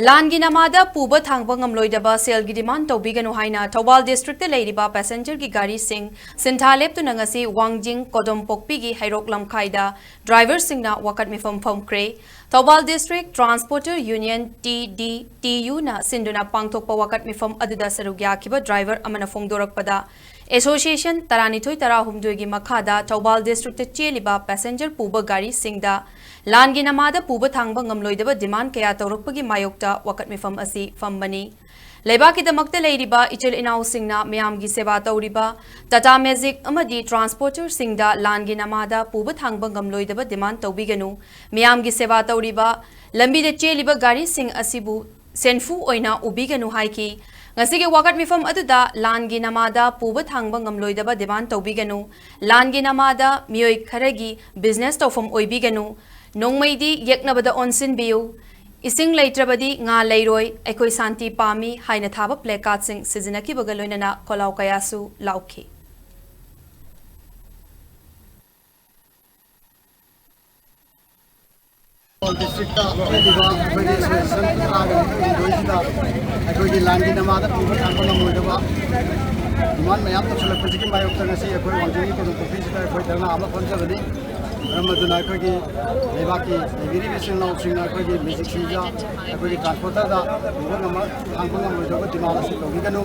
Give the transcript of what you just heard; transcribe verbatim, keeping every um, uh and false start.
ꯂꯥꯟꯒꯤ ꯅꯃꯥꯗ ꯄꯨꯕ ꯊꯥꯡꯕ ꯉꯝꯂꯣꯏꯗꯕ ꯁꯦꯜꯒꯤ demand ꯇꯧꯕꯤꯒꯅꯨ ꯍꯥꯏꯅ ꯊꯧꯕꯥꯜ district ꯇ ꯂꯩꯔꯤꯕ passenger ꯒꯤ ꯒꯥꯔꯤꯁꯤꯡ ꯁꯤꯟꯊꯥ ꯂꯦꯞꯇꯨꯅ ꯉꯁꯤ ꯋꯥꯡꯖꯤꯡ ꯀꯣꯗꯣꯝꯄꯣꯛꯄꯤꯒꯤ ꯍꯩꯔꯣꯛ ꯂꯝꯈꯥꯏꯗ driver ꯁꯤꯡꯅ ꯋꯥꯀꯠ ꯃꯤꯐꯝ ꯐꯝꯈ꯭ꯔꯦ꯫ Thoubal District Transporter Union, T D T U ꯅ ꯁꯤꯟꯗꯨꯅ ꯄꯥꯡꯊꯣꯛꯄ ꯋꯥꯀꯠ ꯃꯤꯐꯝ ꯑꯗꯨꯗ ꯁꯔꯨꯛ ꯌꯥꯈꯤꯕ driver ꯑꯃꯅ ꯐꯣꯡꯗꯣꯔꯛꯄꯗ, association ꯇꯔꯥꯅꯤꯊꯣꯏ ꯇꯔꯥꯍꯨꯝꯗꯣꯏꯒꯤ ꯃꯈꯥꯗ ꯊꯧꯕꯥꯜ district ꯇ ꯆꯦꯜꯂꯤꯕ passenger ꯄꯨꯕ ꯒꯥꯔꯤꯁꯤꯡꯗ ꯂꯥꯟꯒꯤ ꯅꯃꯥꯗ ꯄꯨꯕ ꯊꯥꯡꯕ ꯉꯝꯂꯣꯏꯗꯕ demand ꯀꯌꯥ ꯇꯧꯔꯛꯄꯒꯤ ꯃꯥꯌꯣꯛꯇ ꯋꯥꯀꯠ ꯃꯤꯐꯝ ꯑꯁꯤ ꯐꯝꯕꯅꯤ꯫ ꯂꯩꯕꯥꯛꯀꯤꯗꯃꯛꯇ ꯂꯩꯔꯤꯕ ꯏꯆꯤꯜ ꯏꯅꯥꯎꯁꯤꯡꯅ ꯃꯤꯌꯥꯝꯒꯤ ꯁꯦꯕꯥ ꯇꯧꯔꯤꯕ Tata Magic ꯑꯃꯗꯤ transporter ꯁꯤꯡꯗ ꯂꯥꯟꯒꯤ ꯅꯃꯥꯗ ꯄꯨꯕ ꯊꯥꯡꯕ ꯉꯝꯂꯣꯏꯗꯕ demand ꯇꯧꯕꯤꯒꯅꯨ꯫ ꯃꯤꯌꯥꯝꯒꯤ ꯁꯦꯕꯥ ꯇꯧꯔꯤꯕ ꯂꯝꯕꯤꯗ ꯆꯦꯜꯂꯤꯕ ꯒꯥꯔꯤꯁꯤꯡ ꯑꯁꯤꯕꯨ ꯁꯦꯟꯐꯨ ꯑꯣꯏꯅ ꯎꯕꯤꯒꯅꯨ ꯍꯥꯏꯈꯤ꯫ ꯉꯁꯤꯒꯤ ꯋꯥꯀꯠ ꯃꯤꯐꯝ ꯑꯗꯨꯗ ꯂꯥꯟꯒꯤ ꯅꯃꯥꯗ ꯄꯨꯕ ꯊꯥꯡꯕ ꯉꯝꯂꯣꯏꯗꯕ demand ꯇꯧꯕꯤꯒꯅꯨ, ꯂꯥꯟꯒꯤ ꯅꯃꯥꯗ ꯃꯤꯑꯣꯏ ꯈꯔꯒꯤ business ꯇꯧꯐꯝ ꯑꯣꯏꯕꯤꯒꯅꯨ, ꯅꯣꯡꯃꯩꯗꯤ ꯌꯦꯛꯅꯕꯗ ꯑꯣꯟꯁꯤꯟꯕꯤꯌꯨ, ꯏꯁꯤꯡ ꯂꯩꯇ꯭ꯔꯕꯗꯤ ꯉꯥ ꯂꯩꯔꯣꯏ, ꯑꯩꯈꯣꯏ ꯁꯥꯟꯇꯤ ꯄꯥꯝꯃꯤ ꯍꯥꯏꯅ ꯊꯥꯕ placard ꯁꯤꯡ ꯁꯤꯖꯤꯟꯅꯈꯤꯕꯒ ꯂꯣꯏꯅꯅ ꯈꯣꯜꯂꯥꯎ ꯀꯌꯥꯁꯨ ꯂꯥꯎꯈꯤ꯫ ꯊꯧꯕꯥꯜ district ꯇ ꯂꯩꯔꯤꯕ ꯑꯩꯈꯣꯏꯒꯤ association ꯇꯔꯥꯒ ꯅꯤꯊꯣꯏꯁꯤꯗ ꯑꯩꯈꯣꯏꯒꯤ ꯂꯥꯟꯒꯤ ꯅꯃꯥꯗ ꯄꯨꯕ ꯊꯥꯡꯕ ꯉꯝꯂꯣꯏꯗꯕ demand ꯃꯌꯥꯝ ꯇꯧꯁꯤꯜꯂꯛꯄꯁꯤꯒꯤ ꯃꯥꯌꯣꯛꯇ ꯉꯁꯤ ꯑꯩꯈꯣꯏ ꯋꯥꯡꯖꯤꯡꯒꯤ ꯀꯣꯗꯣꯝꯄꯣꯛꯄꯤꯁꯤꯗ ꯑꯩꯈꯣꯏ ꯙꯔꯅꯥ ꯑꯃ ꯐꯝꯖꯕꯅꯤ꯫ ꯃꯔꯝ ꯑꯗꯨꯅ ꯑꯩꯈꯣꯏꯒꯤ ꯂꯩꯕꯥꯛꯀꯤ ꯂꯩꯕꯤꯔꯤꯕ ꯏꯆꯤꯜ ꯏꯅꯥꯎꯁꯤꯡꯅ ꯑꯩꯈꯣꯏꯒꯤ magic ꯁꯤꯡꯗ ꯑꯩꯈꯣꯏꯒꯤ transporter ꯗ ꯄꯨꯕ ꯉꯝꯃ-, ꯊꯥꯡꯕ ꯉꯝꯂꯣꯏꯗꯕ demand ꯑꯁꯤ ꯇꯧꯕꯤꯒꯅꯨ꯫